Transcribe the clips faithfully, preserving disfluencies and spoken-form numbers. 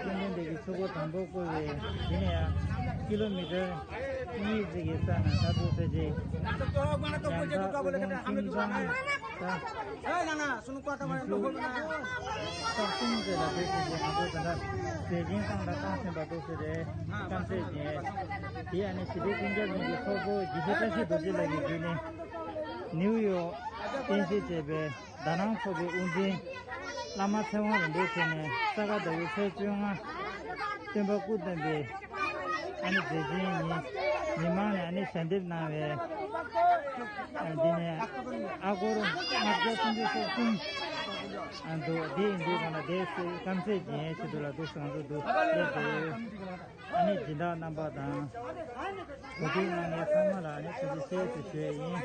ཀུན་ལྡན་འདས་ཀྱིས་ཆུ་འཁོར་དང་པོ་བསྐོར་བའི་དེ་ནས་ཡང་ཀི་ལོ་མི་ཊར་གཉིས་ཙམ་གྱི་ས་ན་ད་དུ་ཟེར་གྱི། ཡང་ད་དབུ་ཁུང་ཁྲིམས་ཁང་ད་ཉི་ཤུ་རྩ་གསུམ་ཙམ་ལ་དེ་ཟེར་གྱི་ང་ཚོ་ད་ལྟ་མཛད་ཆེན་བཏང་དང་བཏང་ཟིན་པ་འདུག་ཟེར་རེད། རྐང་ཚད་ཀྱི་དེ་ཡང་ནི་ཞི་བདེ་ཀུན་ཁྱབ་གླིང་གི་ཚོགས་གཙོ་དགེ་བཤེས་བཀྲ་ཤིས་རྡོ་རྗེ་ལགས་ཀྱིས་བརྒྱུད་ནས་ནིའུ་ཡོག་རྟེན་གཞི་བྱས་པའི་དྷ་ནང་ཚོགས་པའི་དབུ་འཛིན་བླ་མ་ཚེ་དབང་རིན་པོ་ཆེ་ནས་ས་ག་ཟླ་བའི་ཚེས་བཅོ་ལྔ་སྟོན་པ་སྐུ་བསྟན་པའི་ཨ་ནི་མཛད་འཕྲིན་ཉིན་མི་མང་ནས་ཨ་ནི་ཞལ་འདེབས་གནང་བའི་ཨ་འདི་ནས་ཨ་སྒོར་ལྔ་བརྒྱ་སུམ་ཅུ་སོ་གསུམ་ཨ་འདུག་འདི་ཡིན་དུས་གང་ལ་དེ་སྐམ་ཚད་ཀྱི་ཡན་ཆེད་དུ་ལ་འདུག་སང་དུ་འདུག་ལས་དེ། ཨ་ནི་སྦྱིན་བདག་རྣམ་པ་དང་། གོ་སྒྲིག་གནང་མཁན་ཚང་མ་ལ་ཨ་ནི་ཐུགས་རྗེ་ཆེ་ཞུ་ཞུ་ཡས་ཡིན།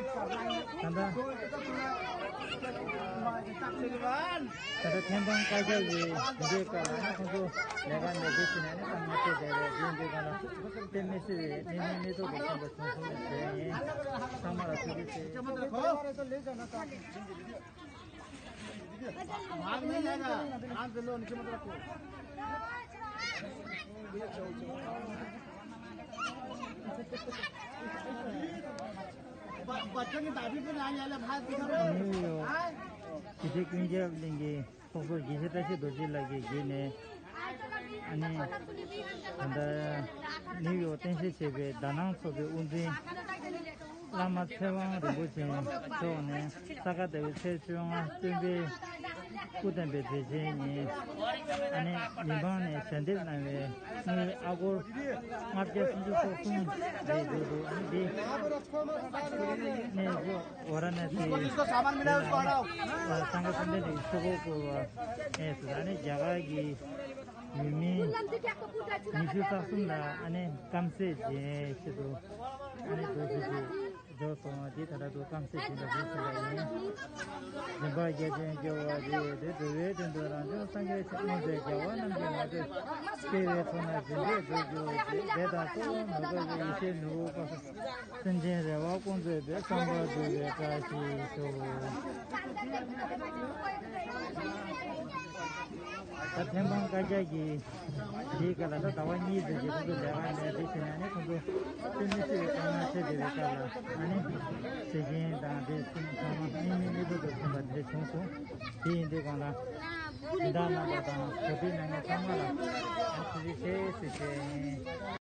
ད་ལྟ་ད་ལྟ་ཐེམ་སྤང་བཀའ་རྒྱ་ཡི་འདི་འདྲའི་སྐབས་ལ་ཨ་ནི་ཁོང་ཚོ་ལས་ཀ་ལས་འགུལ་བྱས་ནས་ཨ་ནི་གཏམ་ངན་བཤད་བསྡད་རེད། འདི་འདི་ག་ལ་དཔེ་མི་སྲིད་པའི་གནས་ནི་གནས་ཐོག་ཏུ་ཕྱིན་པ་བྱུང་སོང་ཞུ་ཡས་ཡིན། ཚང་མ་ལ་ཐུགས་རྗེ་ཆེ། ནིའུ་ཡོག་ཞི་བདེ་ཀུན་ཁྱབ་གླིང་གི་ཚོགས་གཙོ་དགེ་བཤེས་བཀྲ་ཤིས་རྡོ་རྗེ་ལགས་ཀྱིས་བརྒྱུད་ནས། ཨ་ནི། ད་ལྟ་ནིའུ་ཡོག་རྟེན་གཞི་བྱས་པའི་དྷ་ནང་ཚོགས་པའི་དབུ་འཛིན་བླ་མ་ཚེ་དབང་རིན་པོ་ཆེ་མཆོག་ནས་ས་ག་ཟླ་བའི་ཚེས་བཅོ་ལྔ་སྟོན་པའི་སྐུ་བསྟན་པའི་མཛད་འཕྲིན་ཉིན་ཨ་ནི་མི་མང་ནས་ཞལ་འདེབས་གནང་བའི་དངུལ་ཨ་སྒོར་ལྔ་བརྒྱ་སུམ་ཅུ་སོ་གསུམ་རེད་འདུག་འདུག་ཨ་ནི་འདི་གནས་ཝཱ་ར་ཎ་སི་སངས་རྒྱས་བཅོམ་ལྡན་འདས་ཀྱི་ཆོས་འཁོར་བསྐོར་བ་ཨེ་སུ་ཨ་ནི་རྒྱ་གར་གྱི་ཡུལ་མི་ཉི་ཤུ་རྩ་གསུམ་ལ་ཨ་ནི་སྐམ་ཟས་སྦྱིན་ཆེད་དུ་ཨ་ནི་རྡོ་རྗེ་ཅིག་རྫོགས་སོང་བ་འདི་ད་ལྟ་དུ་སྐམ་ཟས་སྦྱིན་པ་འདི་ཟེར་བ་ཡིན། སྦྱིན་པ་རྒྱ་ཆེན་སྐྱོབ་པ་རེད་དེ་འགྲོ་བའི་དོན་དུ་རང་བྱུང་སངས་རྒྱས་ཆེན་མོ་མཛད་རྒྱལ་བ་རྣམས་ཀྱི་ངོ་སྤྲོད་སྐྱེ་བའི་ཚོགས་ན་འཛིན་པའི་རྫོགས་རྒྱུ་དེ་དང་གཙོ་བོ་མ་གཏོགས་པའི་ཡེ་ཤེས་ནུས་པ་སེམས་ཅན་རེ་བ་ཀུན་མཛད་པའི་བསམ་པ་འགྲུབ་པའི་བཀྲ་ཤིས་ཤོག་ད་ཐེམ་སྤང་བཀའ་རྒྱ་གྱི་དེའི་སྐབས་ལ་ད་ཟླ་བ་གཉིས་ཙམ་གྱི་ཁོང་ཚོ་ལས་ཀ་ལས་དེ་བྱས་ནས་ནི་ཁོང་ཚོ་སེམས་མི་སྲིད་པའི་དཀའ་ངལ་འཕྲད་བསྡད་པའི་སྐབས་ལ་ཨ་ནི་ཟས་སྦྱིན་དང་དེ་ཚང་མ་གཉིས་གཉིས་གཉིས་ཐོག་ཏུ་ཕྱིན་པ་དེ་འདྲ་བྱུང་སོང་། དེ་ཡིན་དུས་གང་ལ་སྦྱིན་བདག་རྣམ་པ་དང་གོ་སྒྲིག་གནང་མཁན་ཚང་མ་ལ་ཨ་ཐུགས་རྗེ་ཆེ་ཟེར་བཤད་ཡིན།